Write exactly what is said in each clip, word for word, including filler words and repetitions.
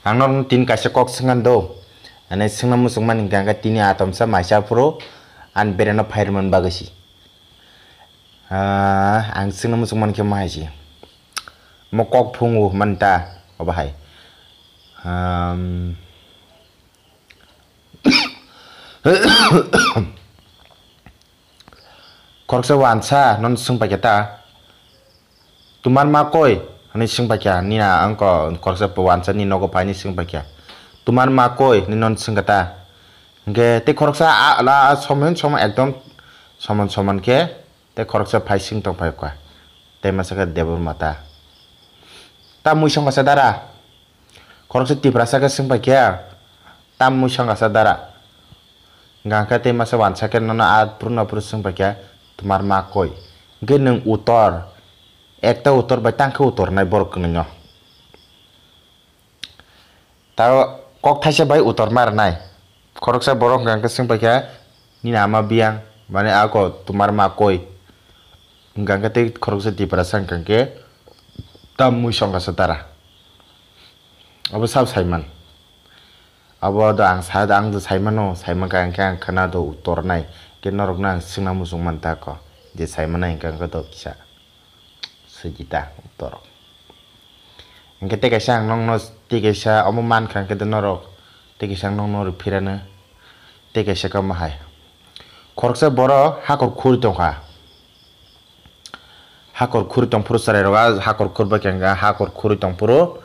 Ang norokno tini kaisa kok swngna do. Ani swngna muchungmani hwnkha khe tini atomsa maisa phuru ani bereno phai rwmani bagwi si. Ah, ang swngna muchungmani khe ma hai si. Mo kok phungo manta obo hai. Um, Khoroksa wansa nono swng paikha ta, "Tumar ma koi?" hwnwi swng paikha. Nina ang ko khoroksa wansa ni nogo phaini swng paikha, "Tumar ma koi?" hwnwi nono swngkha ta. Hwnkhe tei khoroksa a, a, a, soman soman ekdom soman soman khe tei khoroksa phai swng tong phaikha. Tei masa khe Debor mata, "Ta mui songkha sa dara?" Khoroksa Tiprasa khe swng paikha, "Tam mui songkha sa dara?" Hwnkha khe tei masa wansa khe nono a phuru no phuru swng paikha, "Tumar ma koi?" Hwnkhe nwng utor, ekta utor bai tang khe utor nai borok kwnwi no. Ta kok thaisa bai utor ma rwnai. Khoroksa borok hwnkha khe swng paikha, "Nini ama biyang, mane ako tumar ma koi?" Hwnkha khe tei khoroksa Tiprasa hwnkha khe, "Tam mui songkha sa dara?" Abo sabo saiman. Abo do ang sa, ang do saimano, saimankha hwnkhe ang khwna do utor nai. Khe norokno ang swngna muchung man ta ko, je saimano hwnkha hwnkhe do kisa. Sujita utor. Hwnkhe tei kaisa ang nokno tei kaisa omo mankha hwnkhe do norok tei kaisa ang nokno rw phirano tei kaisa kamo hai. Khoroksa borok hakor khuri tongkha. Hakor khuri tongphuru chwrairok a hakor khur bai khe hakor khuri tongphuru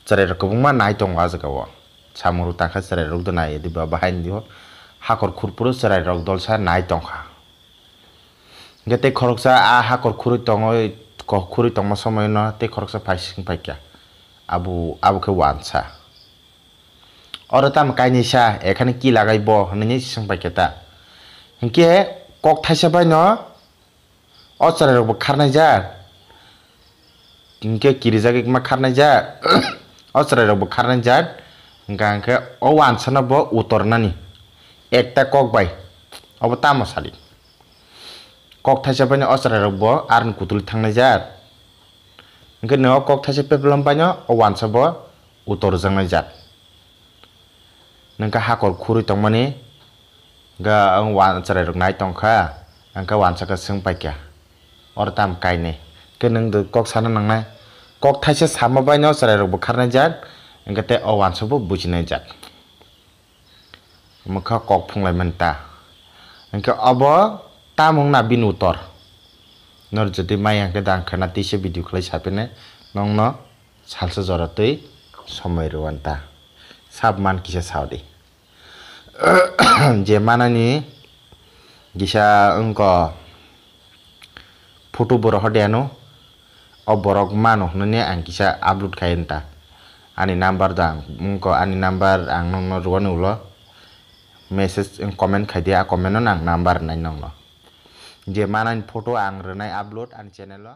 chwrairok kwbangma nai tongo a jagao. Samung rok tangkha chwrairok do nai di ba bahai ni o hakor khurphuru chwrairok dolsa nai tongkha. Hwnkhe tei khoroksa a hakor khurwi tongwi, ko-, khurwi tongma somoino tei khoroksa phai sing paikha. Abo, abo khe wansa. "Oro tamo kainwi sa, ekhane ki lagai bo?" hwnwi swng paikha ta. Hwnkhe kok thaisa baino o chwrairokbo kharnai jak. Hwnkhe kirijagwi ma kharnai jak. O chwrairokbo kharnai jak. Hwnkha hwnkhe o wansano bo utor nani ekta kok bai. Obo tamo sadi. Kok thaisa baino o chwrairokbo aroni kutulwi thangnai jak. Hwnkhe nw o kok thaisa peplom baino o wansa bo utor jaknai jak. Nungkha hakor khurwi tongmani, ga ang wan-, chwrairok nai tongkha, ang khe wansa khe swng paikha, "Oro tamo kainwi?" Khe nwng do kok sana nangnai. Kok thaisa sama baino chwrairok bwkharnai jak, hwnkhe tei o wansa bo bujinai jak. Mwkha kok phunglaimani ta. Hwnkhe obo tamo wngna bini utor? Nor jodi maya hwnkhe da ang khwna tisa video khlai sapinai, nokno salsa jora twi somoi rwani ta. Sab man kisa sao di. Je manani kisa wngkha photo bo rohor de ano, o borok mano hwnwi ang kisa upload khai ta. Ani number da ang wngkha, ani number ang nokno rwani ulo message, comment khai di, a comment no ang number rwnai nokno. Je manani photo ang rwnai upload ani channel o.